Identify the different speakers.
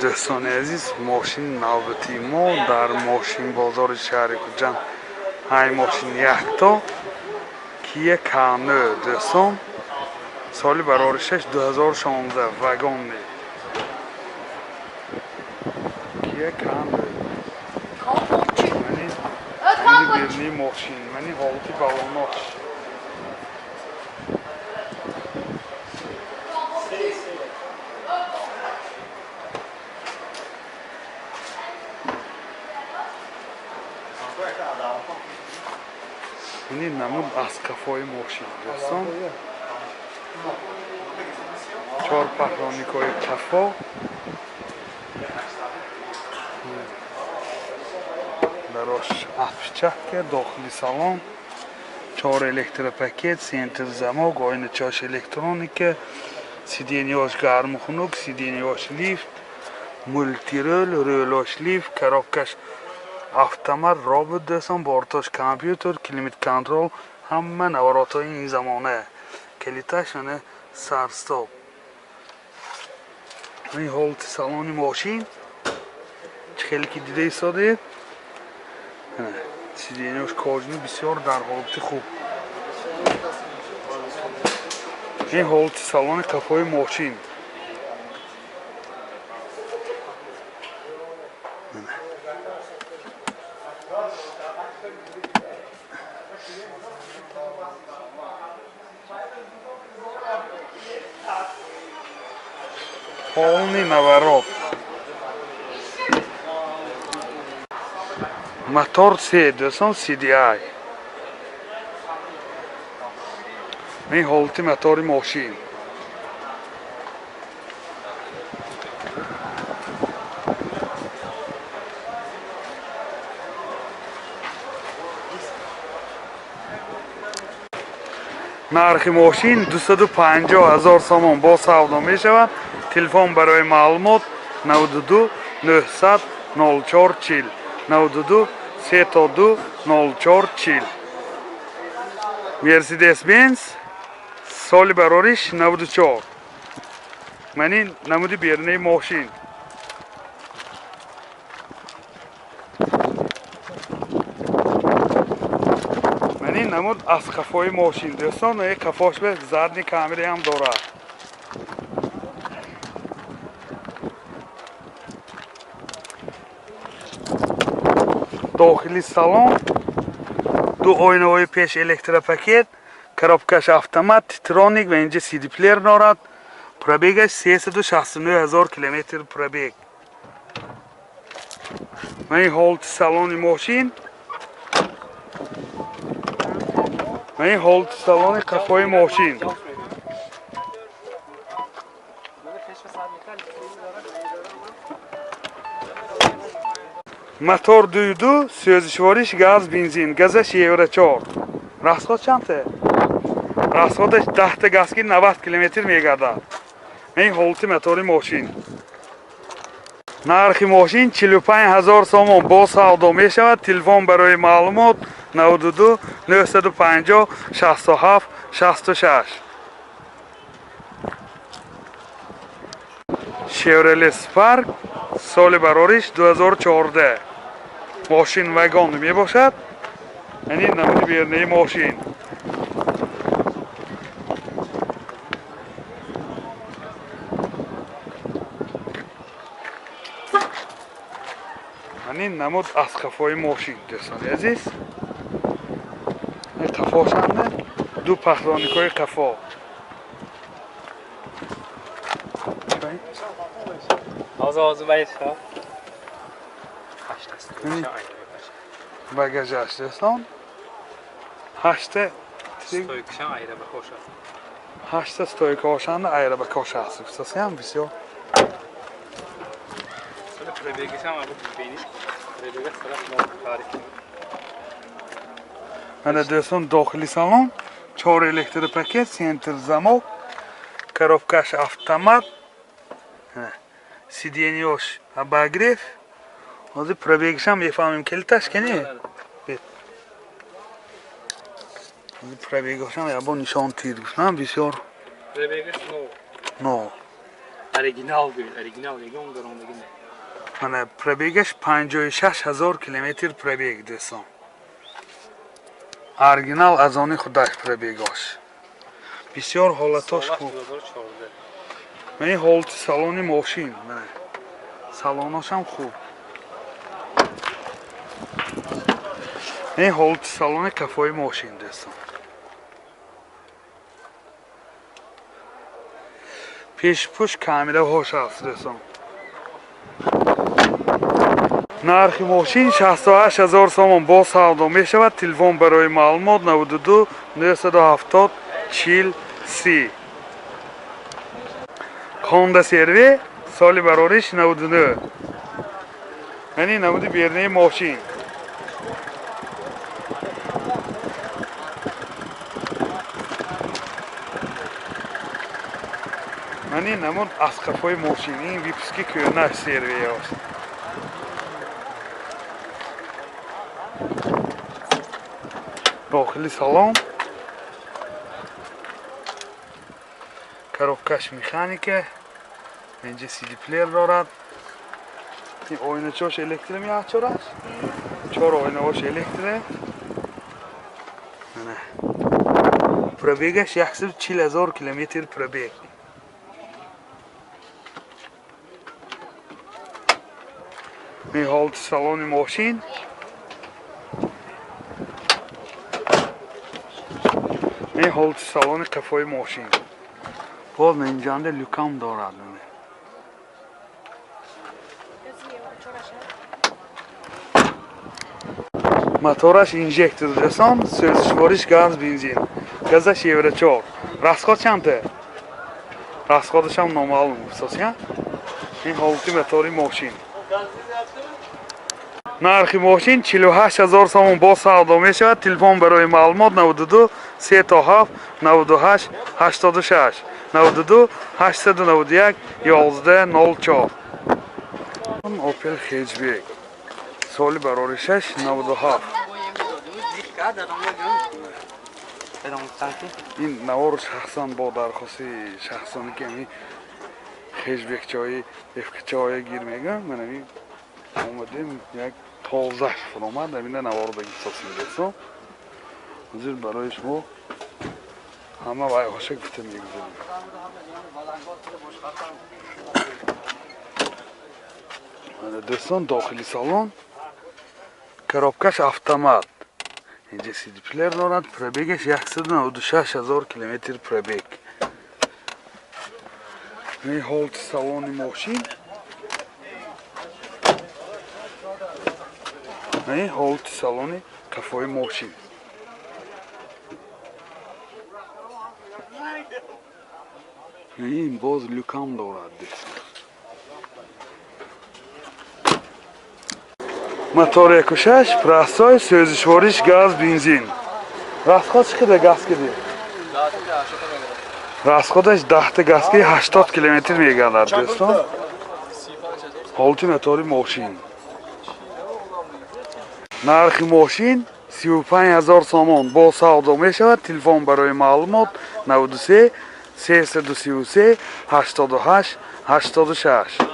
Speaker 1: Дӯстони азиз, мошини навбатии мо дар мошинбозори шаҳри Хуҷанд. Ҳай мошин якто Kia K9 дӯстон, соли бароришаш 2016, вагонни Kia K9. Мани берни мошин, мани ҳолати балонош. Ини намуд аз қафои мошин дӯстон, чор паҳроникҳои қафо, дарош отпечатка, дохили салон чор электропакет, центр замок, оиначош электроника, сиденьёш гарму хунук, сиденьёш лифт, мультирӯл, рӯлош лифт, коробкаш автомат, робот дӯстон, бортош компютер, климат контрол, ҳама наворотҳои ин замона, калиташ ана сарстоп. Ин ҳолати салони мошин чӣ хеле ки дида истодаед, сиденьёш кожини, бисёр дар ҳолати хуб. Ин ҳолати салони қафои мошин. Полный наворот. Мотор C, дӯстон, CDI. Ин ҳолати мотори мошин. Нархи мошин 250 ҳазор сомон, бо савдо мешавад. Телефон барои маълумот 92 900 04 40, 92 32 04 40. Мерседес Бенз, соли барориш 94. Ман ин намуди берунаи мошин. Ман ин намуд аз қафои мошин дӯстон, қафош бе задний камера ҳам дорад. Дохили салон ду оинаҳои пеш электропакет, коробкаш автомат, титроник ва инҷа CD плеер дорад. Пробегаш 369 ҳазор километр пробег. Ман ин ҳолати салони мошин. Ман ин ҳолати салони қафои мошин. Мотор 2.2, сӯзишвориш газ, бензин, газаш евро 4. Расход чандта? Расходаш 10 та газ ки 90 километр мегардад. Ин ҳолати мотори мошин. Нархи мошин 45 ҳазор сомон, бо савдо мешавад. Телефон барои маълумот 92 950 67 66. Chevrolet Spark, соли барориш 2014. Мошин вагон мебошад. Яъне намуди берунаи мошин. Ин намуд аз қафои мошин дӯстони азиз. Қафошанда ду паҳроникҳои қафо. Багажаш дӯстон ҳашта ҳашта стойкаошанда айрабакош аст. Гуфтасиам бисёр. Мана дӯстон, дохили салон чор электропакет, центр замок, коробкаш автомат, сиденьёш обогрев. Ҳозир пробегшам мефаҳмем, келиташ кани? Ҳозир пробегашам ябо нишон тир гуфтам бисёр.
Speaker 2: Пробегаш нол.
Speaker 1: Нол.
Speaker 2: Оригинал гӯед, оригинал, ягон даромаги не.
Speaker 1: Мана, пробегаш 56 ҳазор километр пробег, дӯстон. Оригинал, аз они худаш пробегош. Бисёр ҳолатош
Speaker 2: Солаш
Speaker 1: хуб.
Speaker 2: 2014.
Speaker 1: Мани ҳолати салони мошин. Мана. Салоношам хуб. Ин ҳолати салони қафои мошин, дӯстон. Пешпӯш камераҳош ҳаст, дӯстон. Нархи мошин 68 ҳазор сомон, боз савдо мешавад. Телефон барои маълумот 92 970 40 30. Honda CR-V, соли барориш 99. Мани намуди бернаи мошин. Мани намуд аз қафои мошин. Ин выпуски кӯҳнаш CR-V аст. Дохили салон. Коробкаш механика. Инҷа CD плеер дорад. Ин оиначош электро меачораш. Чор оинаош электро. Мана. Пробегаш 140 ҳазор километр пробег. Ин ҳолати салони мошин. Ин ҳолати салони қафои мошин. Боз инҷанда люкам дорад. Мотораш инжектор, дӯстон, сӯзишвориш газ, бензин. Газаш евро 4. Расход чанте? Расходашам номаълум гуфтосия. Ин ҳолати мотори мошин. Нархи мошин 48 ҳазор сомон, боз савдо мешавад. Телефон барои маълумот 92 37 98 86, 92 891 11 04. Opel Hatchback. Соли бароришаш 97. Ин навор шахсан бо дархости шахсоне ки ҳамин хэтчбекчаҳои ФКчаҳое гир мегӯям, ман ҳамин омадем, як тозаш фуромад, ҳамина навор бигисосим, дӯстон. Ҳозир барои шумо ҳама вайҳоша гуфта мегузарем. Дӯстон, дохили салон, коробкаш автомат. Инҷа CD плеер дорад, пробегаш 196 ҳазор километр пробег. Ин ҳолати салони мошин. Ин ҳолати салони қафои мошин. Ин боз люкам дорад, дӯстон. Мотор 1.6, простой, сӯзишвориш газ, бензин. Расход чӣ қадар газ киди? Расходаш 10 та газ ки 80 километр мегардад, дӯстон. Ҳолати мотори мошин. Нархи мошин 35 ҳазор сомон, боз савдо мешавад. Телефон барои маълумот 93 333 88 86.